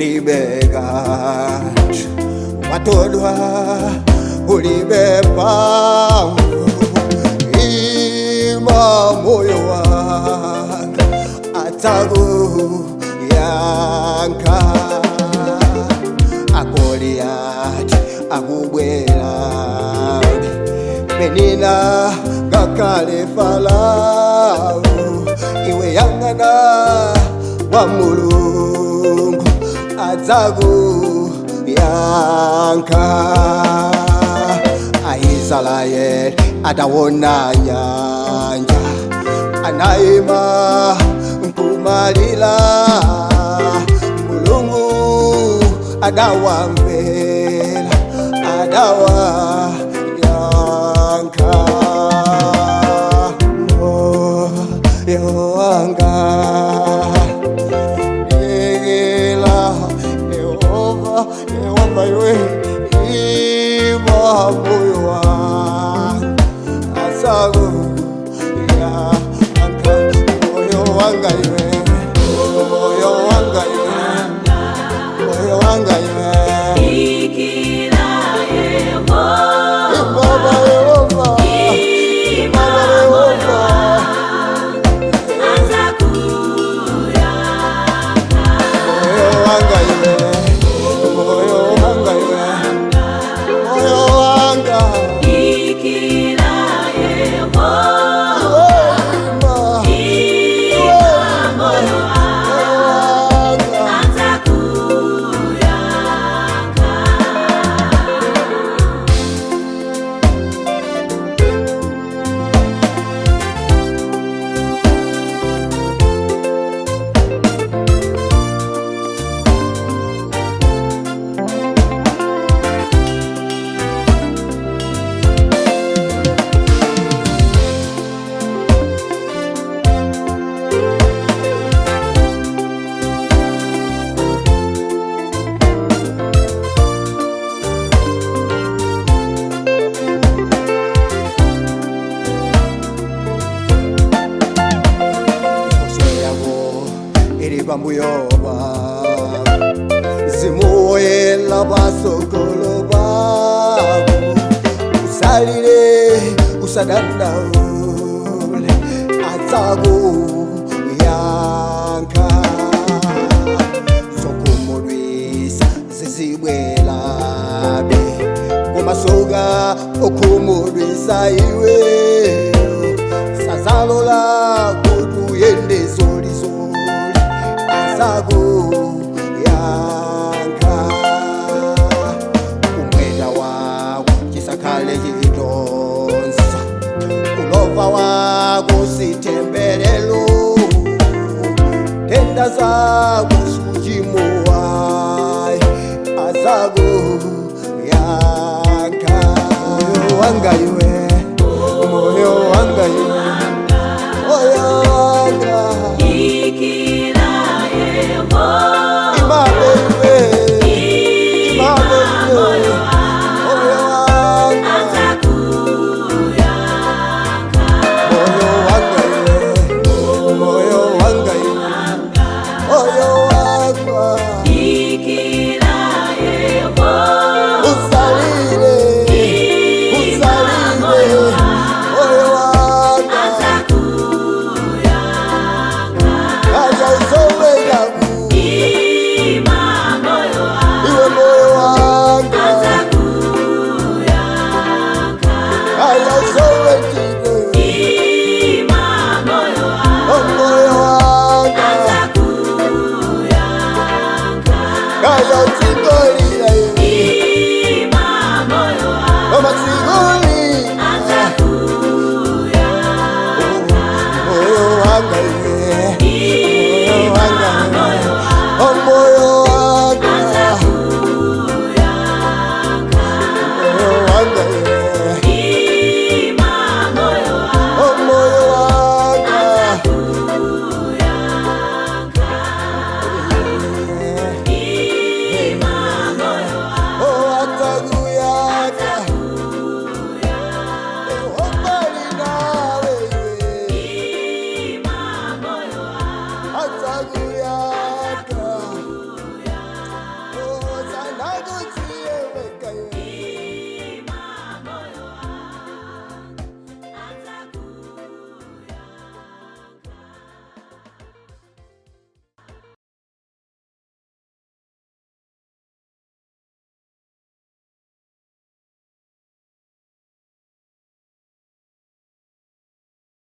Ulibe kanthu, watodwa ulibe mphamvu. Ima moyo wanga adzakuyankha. Agoliyati akubwera, Penina ngakhale Farao, iwe yang'ana wa Mulungu adzakuyankha. Aisraeli atawona nyanja anayima nkumalira, Mulungu adawamvera, adawayankha. Moyo wanga dikira Yehova, Yehova iwe, ima moyo wanga adzakuyankha. Moyo wanga iwe, moyo wanga iwe, moyo wanga iwe, Dikira Yehova, Baba Yehova, ima Baba moyo Yehova. adzakuyankha. Moyo wanga iwe, moyo wanga iwe, moyo wanga. Dikira Yehova, Ima, ima moyo wanga. adzakuyankha. Nkhoswe yako ili pambuyo pako, zimuwoyela patsogolo pako. Usalire, usadandaule, adzakuyankha. Zokhumudwitsa zizibwerabe, kumasoka okhumudwitsa iwe, sazalola kuti uyende zolizoli, adzakuyankha. Kumwenda wako chisakhale chitonzo, kulova wako sithembelelo, tenda zako suchimuwayi, adzakuyankha. Moyo wanga iwe, moyo wanga iwe, moyo wanga. Dikira Yehova, Imabe iwe, ima imabe iwe, moyo moyo wanga. adzakuyankha. Moyo wanga iwe, moyo wanga iwe, moyo.